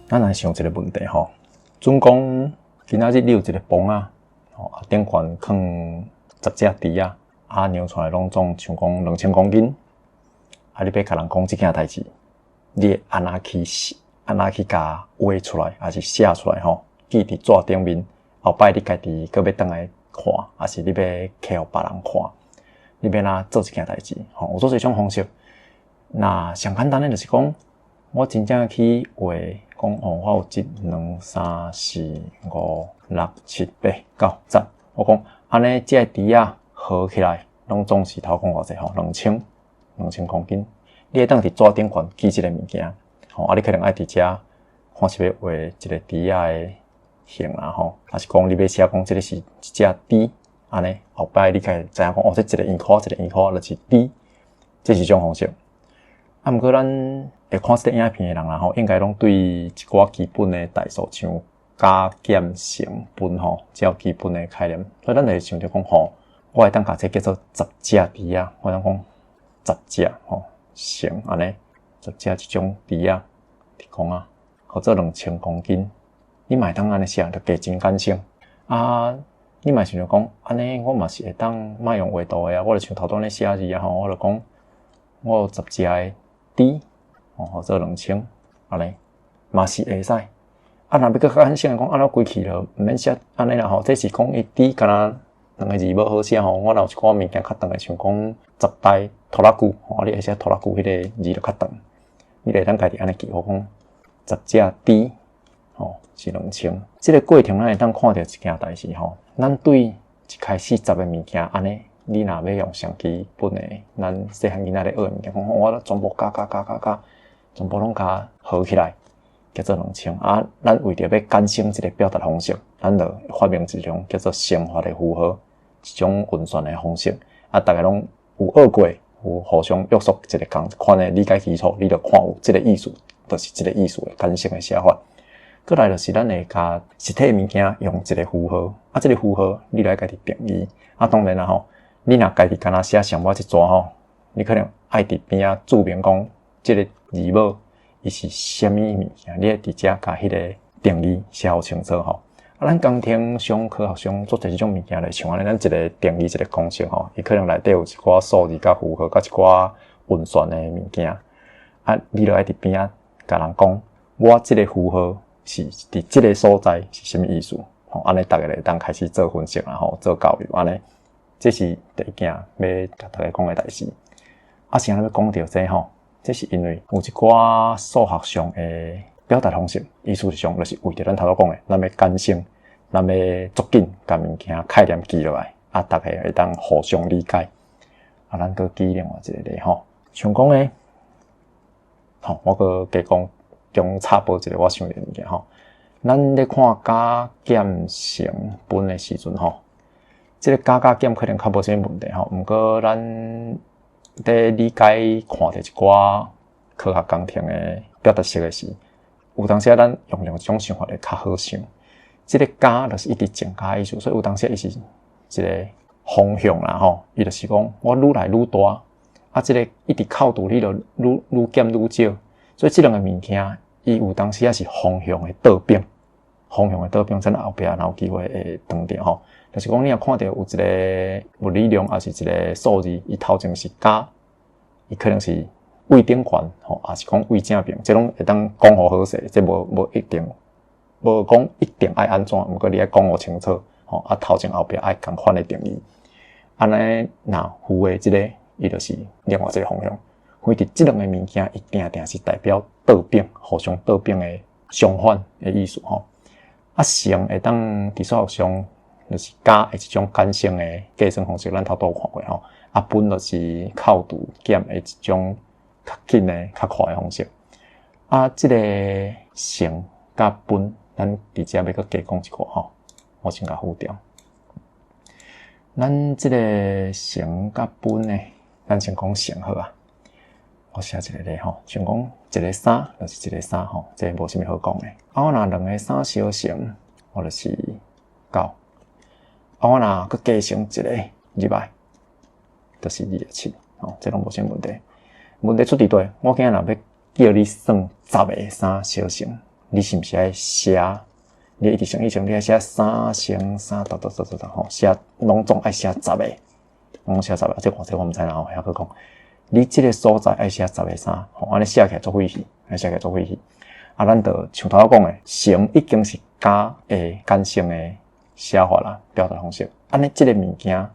咱來想一個問題吼，準講今仔日你有一個磅仔，吼啊頂懸囥十隻豬仔，啊量出來攏總像講2000公斤，啊你欲共人講這件代誌，你會按怎去寫，按怎去共畫出來，抑是寫出來吼？記佇紙頂面，後擺你家己閣欲轉來看，抑是你欲摕予別人看，你欲按怎做這件代誌？吼，有足濟種方式。那上簡單的就是講，我真正去畫，講哦，我有一、兩、三、四、五、六、七、八、九、十。我講按呢，這个豬仔合起來，攏總是頭講偌濟吼，2000公斤。你會當佇紙頂懸記這个物件，吼啊，你可能愛佇遮看是欲畫一個豬仔的形啦吼，抑是講你欲寫講這个是一隻豬，按呢後擺你會知影講哦，這一個圓箍一個圓箍就是豬，這是一種方式。啊，毋過咱會看這个影片的人啦吼，應該攏對一寡基本的代數，像加減乘分吼，這有基本的概念。所以咱會想著講吼，我會當共這叫做十隻豬仔，我當講十隻吼乘按呢，十隻這種豬仔，講啊，號做2000公斤，你嘛會當按呢寫，就加真簡省。啊，你嘛想著講，按呢我嘛是會當莫用畫圖的啊，我就像頭拄按呢寫字啊吼，我就講我有十隻的豬，吼，號做兩千，按呢嘛是會使。啊，若欲閣較簡省講，啊，咱規氣就毋免寫按呢啦吼。這是講伊豬敢若兩个字無好寫吼，我若有一寡物件較長的，像講十台拖拉機，吼，你會寫拖拉機彼个字就較長，你就會當家己按呢記，我講十隻豬，吼是兩千。這个過程咱會當看著一件代誌吼，咱對一開始十个物件按呢，你若欲用上基本的，咱細漢囡仔咧學的物件，講我全部加加加加加，全部攏共合起來，叫做兩千。啊，咱為著欲簡省這个表達方式，咱就發明一種叫做乘法的符號，一種運算的方式。啊，逐家攏有學過，有互相約束一個仝款的理解基礎，你就看有這个意思，就是這个意思的簡省的寫法。過來就是咱會共實體物件用一個符號，啊，這个符號你來家己定義。啊，當然啦吼，你若家己干焦寫上尾一逝吼，你可能愛佇邊仔註明講，這个字母伊是啥物物件，你愛佇遮共彼个定義寫予清楚吼。啊，咱工程上科學上足濟這種物件咧，像按呢，咱一個定義一個公式吼，伊可能內底有一寡數字佮符號，佮一寡運算的物件。啊，你著愛佇邊仔共人講，我這个符號是佇這个所在是啥物意思？吼，按呢逐家就會當開始做分析啦吼，做交流按呢，這是第一件欲共大家講的代誌。啊，是按怎欲講著這吼？這是因為有一寡數學上的表達方式，意思上就是為著咱頭拄講的，咱欲簡省，咱欲足緊共物件概念記落來，啊，逐家會當互相理解。啊，咱閣舉另外一個例吼，像講咧，吼，我閣加講中插播一個我想著物件吼。咱咧看加減乘分的時陣吼，這个加加減可能較無啥物問題吼，毋過咱佇理解看著一寡科學工程的表達式的時，有當時咱用兩種想法會較好想。這个加就是一直增加的意思，所以有當時伊是一個方向啦吼，伊就是講我愈來愈大，啊，這个一直扣除你就愈愈減愈少，所以這兩个物件，伊有當時也是方向的倒反，方向的倒反，咱後壁若有機會會談著吼。就是講，你若看著有一個物理量，抑是一個數字，伊頭前是加，伊可能是對頂懸吼，抑是講對正爿，這攏會當講予好勢，這無無一定，無講一定愛按怎，毋過你愛講予清楚吼，啊頭前後壁愛仝款的定義。按呢，若負的這个，伊就是另外一個方向。反正這兩个物件，伊定定是代表倒反，互相倒反的相反的意思吼。啊，乘會當佇數學上就是加的一種簡省的計算方式，咱頭拄有看過吼。啊，分就是扣除減的一種較緊的、較快的方式。啊，這个乘佮分，咱佇遮欲閣加講一寡吼。我先共付掉。咱這个乘佮分呢，咱先講乘好啊。我寫一個例吼，像講一个三就是一个三吼，這無啥物好講的。啊，我若兩个三相乘，我就是九。啊，我若閣加乘一个入來，就是27。吼，這攏無啥問題。問題出佇佗，我今仔若欲叫你算十个三相乘，你是毋是愛寫？你一直乘以乘，你愛寫三乘三，噠噠噠噠噠吼，寫攏總愛寫十個，攏寫十個，這偌濟我毋知啦吼，還閣講，你這个所在愛寫十个三，吼，按呢寫起來足費氣，按呢寫起來足費氣。啊，咱就像頭仔講的，乘已經是加的簡省的寫法啦，表達方式。按呢，這个物件，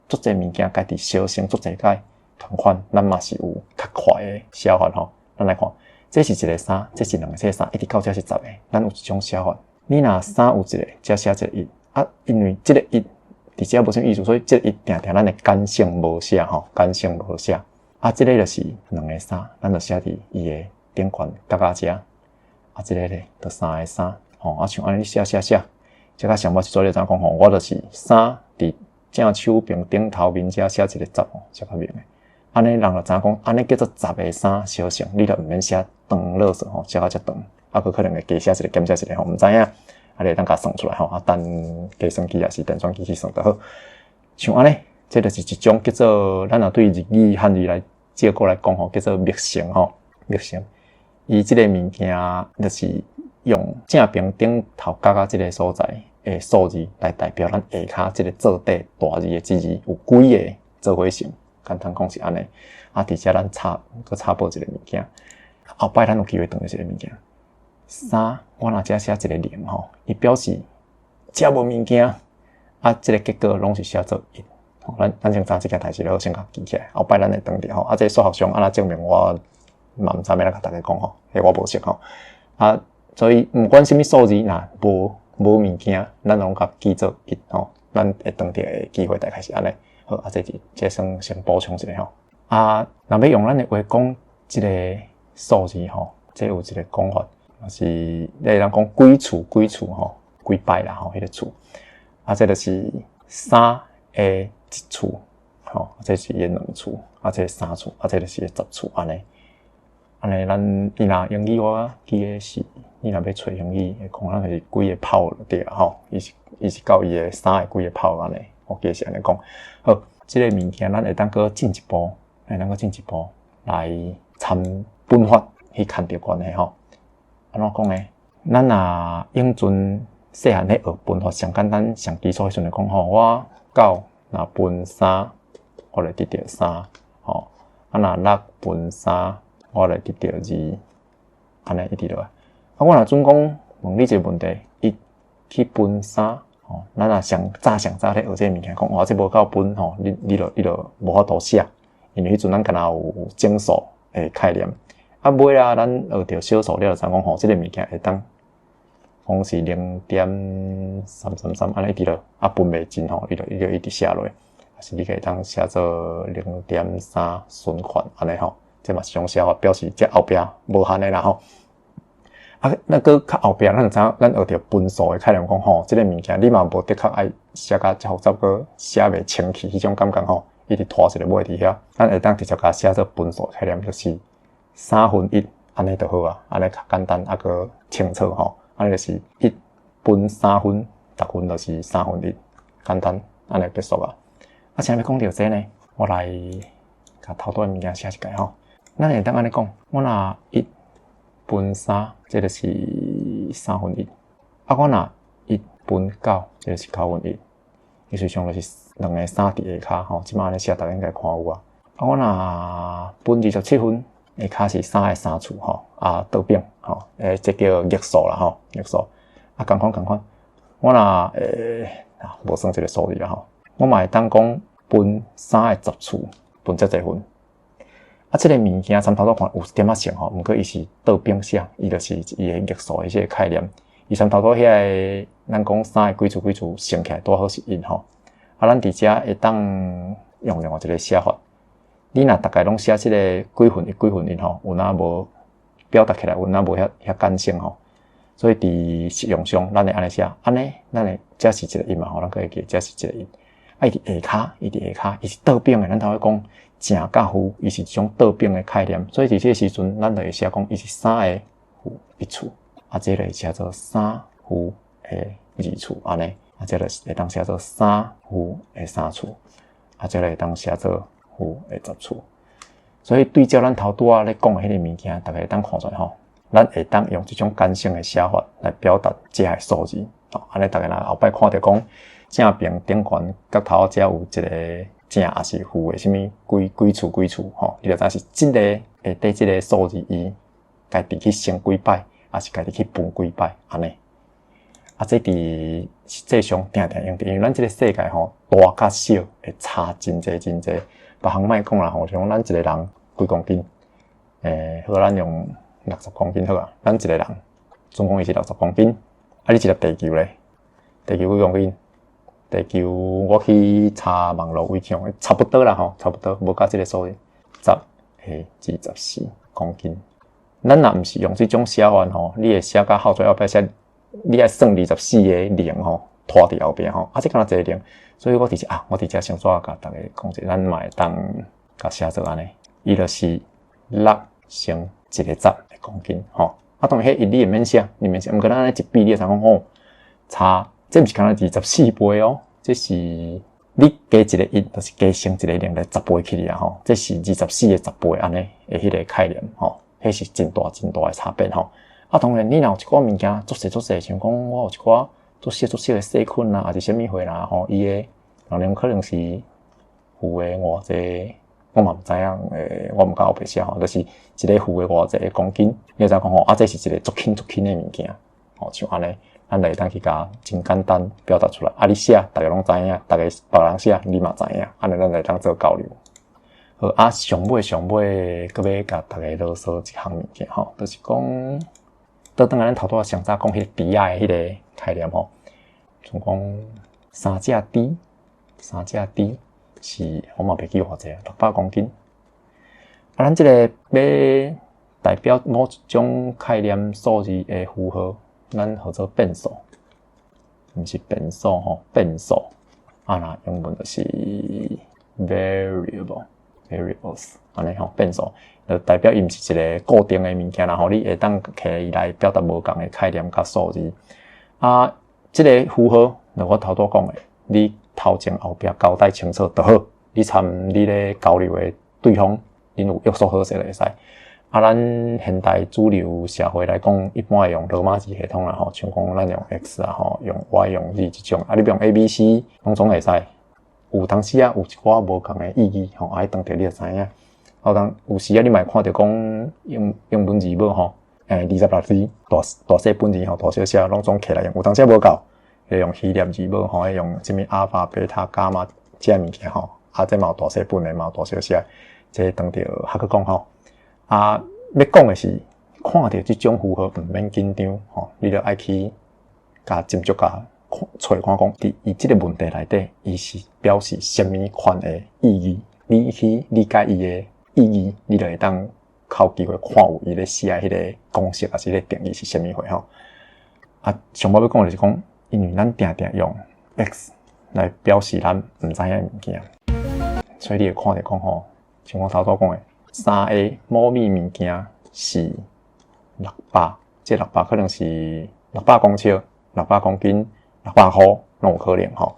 足濟物件，家己相乘足濟擺仝款，咱嘛是有較快的寫法吼。咱來看，這是一个三，這是兩个，這个三，一直到這是十个，咱有一種寫法。你若三有一个，才寫一个一，啊，因為這個一佇遮無啥物意思，所以這個一定定咱的簡省無寫吼，簡省無寫。啊，這个就是兩个三，咱就寫佇伊的頂懸角仔遮。啊，這个咧就三个三，吼，啊，像按呢你寫寫寫，這個上尾一組你知影講吼，我就是三佇正手邊頂頭面遮寫一個十吼，寫較明的。按呢人就知影講，按呢叫做十个三相乘，你就毋免寫長囉嗦吼，寫甲遮長，啊，閣可能會加寫一个減寫一个吼，毋知影，啊，你會當共算出來吼，啊，等計算機抑是電算機去算就好。像按呢，這就是一種叫做咱若對日語漢字來借過來講吼，叫做冪乘吼，冪乘。伊這个物件就是用正邊頂頭角仔這个所在的數字來代表咱下跤這个做底大字的這字有幾个做伙乘，簡單講是按呢。啊，佇遮咱插閣插播一个物件，後擺咱有機會轉著這个物件。三，我若遮寫一个零吼，伊表示遮無物件，啊，這个結果攏是寫做一。咱咱先知這件代誌了，先共記起來。後擺咱會轉著吼，啊，這個數學上按怎證明我嘛毋知欲按怎共大家講吼，彼我無識吼。啊，所以毋管啥物數字，若無無物件，咱攏共記做一吼。咱會轉著的機會大概是按呢。好，啊，這是這算先補充一下吼。啊，若欲用咱的話講，這个數字吼，這有一个講法，就是你會當講幾次幾次吼，幾擺啦吼，彼个次。啊，這就是三的一次，吼，這是伊的兩次，啊，這是三次，啊，這就是伊的十次，按呢。按呢，咱伊若英語我記得是，你若欲揣英語會講，咱就是幾个炮就對啊吼，伊是伊是到伊的三个幾个炮按呢，我記得是按呢講。好，這个物件咱會當閣進一步，會當閣進一步來參分法去牽著關係吼。按怎講呢？咱若用陣細漢咧學分法上簡單、上基礎彼陣就講吼，我九若分三，我就得著三，吼。啊，若六分三，我就得著二，按呢一直落來。啊，我若準講問你一个問題，一去分三，吼，咱若上早上早咧學這个物件，講哇，這無夠分吼，你你就你就無法度寫，因為彼陣咱敢若有整數的概念。啊，尾仔咱學著小數了，就知影講吼，這个物件會當講是0.333按呢一直落，啊分袂盡吼，伊就伊就一直寫落，還是你會當寫做0.3循環按呢吼，這嘛是一種寫法，表示這後壁無限的啦吼。啊，那閣較後壁，咱就知影，咱學著分數的概念講吼，這个物件你嘛無的確愛寫甲遮複雜，閣寫袂清氣彼種感覺吼，一直拖一个尾佇遐，咱會當直接共寫做分數的概念，就是三分一按呢就好啊，按呢較簡單啊，閣清楚吼。按呢就是一分三分，逐分就是三分一，簡單按呢結束啊。啊，啥欲講著這呢？我來共頭拄的物件寫一擺吼。咱會當按呢講，我若一分三，這就是三分一。啊，我若一分九，這就是九分一。意思上就是兩个三佇下跤吼，這擺按呢寫，大家應該看有啊。啊，我若分27分，下跤是三的三次吼，啊倒反吼，欸，這叫逆數啦吼，逆數。啊，仝款仝款，我若欸，無算這个數字啦吼，我嘛會當講分三的十次，分遮濟分。啊，這个物件參頭拄看有一點仔像吼，毋過伊是倒反寫，伊就是伊的逆數的這个概念。伊參頭拄遐个，咱講三的幾次幾次乘起來拄好是一吼。啊，咱佇遮會當用另外一个寫法。你若逐家攏寫這个幾分一幾分一吼，有哪無表達起來，有哪無遐遐簡省吼。所以佇實用上，咱會按呢寫，按呢，咱會這是一個一嘛吼，咱閣會記這是一個一。啊，伊佇下跤，伊佇下跤，伊是倒反的。咱頭仔講正佮負，伊是一種倒反的概念。所以佇這個時陣，咱就會寫講，伊是三的負一次，啊，這個會寫做三負的二次，按呢，啊，這個會當寫做三負的三次，啊，這個會當寫做負的十次。所以對照咱頭拄仔咧講的彼个物件，大家會當看出來吼。咱會當用這種簡省的寫法來表達這个數字。吼，按呢逐家若後擺看著講正爿頂懸角頭仔遮有一个正抑是負的啥物幾幾處幾處吼，你就知是這个下底這个數字伊家己去乘幾擺，抑是家己去分幾擺按呢。啊，這佇實際上定定用著，因為咱這个世界吼大佮小會差真濟真濟。別項莫講啦吼，像咱一个人幾公斤，好，咱用60公斤好啊，咱一个人總共伊是六十公斤，啊，你一粒地球咧？地球幾公斤？地球我去查網路位向，差不多啦吼，差不多無到這个數字，10的24公斤。咱若毋是用這種寫法吼，你會寫甲後最後壁寫，你愛算24個零吼，拖佇後壁吼，啊，這敢若一个零，所以我佇遮啊，我佇遮先煞共逐家講者，咱嘛會當共寫做按呢，伊就是6乘一个十的公斤吼。啊，當然彼一你會免寫，你免寫，毋過咱按呢一比，你會知講吼，差，這毋是敢若24倍哦，這是你加一個一，就是加乘一個零來十倍起來吼，這是24的10倍按呢的彼个概念吼，彼是真大真大的差別吼。啊，當然你若有一寡物件足細足細，像講我有一寡足細足細的細菌啊，抑是啥物貨啦吼，伊的可能可能是負的偌濟，我嘛毋知影，我毋敢烏白寫吼，就是一个負的偌濟公斤，你會知講吼，啊，這是一个足輕足輕的物件，吼，像按呢，咱就會當去共真簡單表達出來。啊，你寫，逐家攏知影，逐家別人寫，你嘛知影，按呢咱就會當做交流。好，啊，上尾上尾，閣欲共逐家囉嗦一項物件吼，就是講，倒轉來咱頭拄仔上早講彼個豬仔的彼个概念吼，像講三隻豬，三隻豬是我嘛袂記偌濟啊，600公斤。啊，咱這个欲代表某一種概念數字的符號，咱號做變數，毋是變數吼，變數。啊，若英文就是 variable。variables 按呢吼，變數，就代表伊毋是一个固定的物件啦吼，你會當摕伊來表達無仝的概念佮數字。啊，這个符號，就我頭拄講的，你頭前後壁交代清楚就好。你參你咧交流的對方，恁有約束好勢就會使。啊，咱現代主流社會來講，一般會用羅馬字系統啦吼，像講咱用 X 啊吼，用 Y 用 Z 這種，啊，你欲用 A、B、C，攏總會使。有當時啊，有一寡無仝的意義吼，愛當著你就知影。啊，當有時啊，你嘛會看著講英英文字母吼，26字大大細本字吼，大小寫攏總摕來用。有當時無夠，會用希臘字母吼，會用啥物 alpha、beta、gamma 這物件吼，啊，這嘛有大細本的，嘛有大小寫，這當著較閣講吼。啊，欲講的是看著這種符號毋免緊張吼，你著愛去共斟酌共揣看講，佇伊這个問題內底，伊是表示啥物款的意義？你去理解伊的意義，你就會當較有機會看有伊咧寫的彼个公式，抑是彼个定義是啥物貨吼。啊，上尾欲講的就是講，因為咱定定用 X 來表示咱毋知影的物件，所以你會看著講吼，像我頭拄講的，三个某物物件是六百，這六百可能是600公尺、600公斤、600箍攏有可能吼。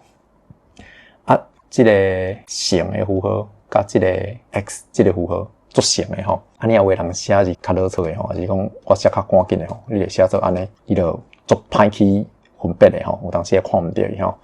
啊，這个乘的符號佮這个 X 這个符號足像的吼。啊，你若有的人寫字較囉嗦的吼，抑是講我寫較趕緊的吼，你會寫做按呢，伊就足歹去分別的吼，有當時會看毋著伊吼。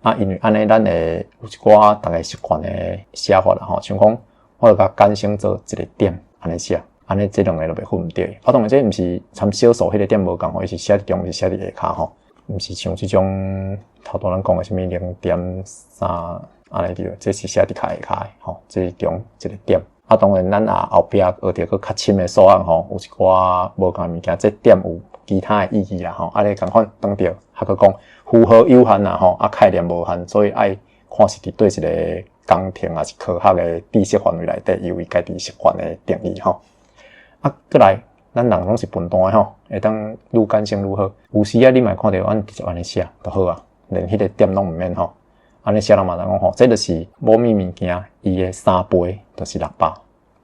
啊，因為按呢，咱會有一寡逐家習慣的寫法啦吼，像講我就共簡稱做一個點按呢寫，按呢這兩個就袂分毋著。啊，當然這毋是參小數彼个點無仝吼，伊是寫佇中，是寫佇下跤吼。毋是像這種頭拄咱講的啥物0.3按呢對，這是寫佇較下跤的吼，這是中一個點。啊，當然咱也後壁學著閣較深的數學吼，有一寡無仝物件，這點有其他的意義啦吼。啊，你仝款當著，還閣講符號有限啦吼，啊概念無限，所以愛看是佇佗一个工程抑是科學的知識範圍內底，伊有伊家己習慣的定義吼。啊，閣來，咱人攏是笨蛋的吼，會當愈簡省愈好。有時啊，你嘛會看著阮直接按呢寫就好啊，連彼个點攏毋免吼。按呢寫人嘛知講吼，這就是某物物件伊的三倍，就是六百。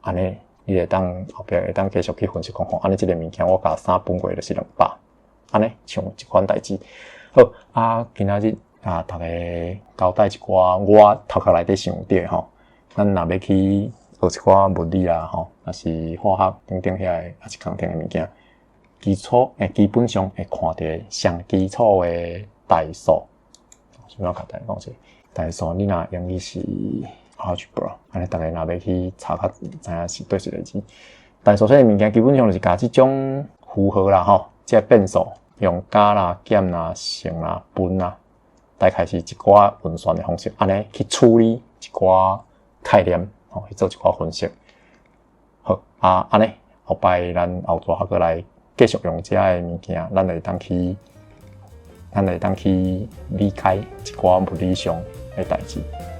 按呢，你會當後壁會當繼續去分析講吼，按呢這个物件我共三分過就是200。按呢，像這款代誌。好，啊，今仔日啊，逐家交代一寡我頭殼內底想著的吼。咱若欲去學一寡物理啊吼，抑是化學等等遐个，抑是工程的物件，基礎誒，基本上會看著上基礎的代數。想欲共大家講者，代數你若英語是 algebra，按呢逐家若欲去查較知影是佗一个字。代數這个物件基本上就是共這種符號啦吼，這個變數用加啦、減啦、乘啦、分啦，大概是一寡運算的方式，按呢去處理一寡概念，吼，去做一寡分析。好啊，按呢後擺咱後逝閣來繼續用這个物件，咱會當去理解一寡物理上的代誌。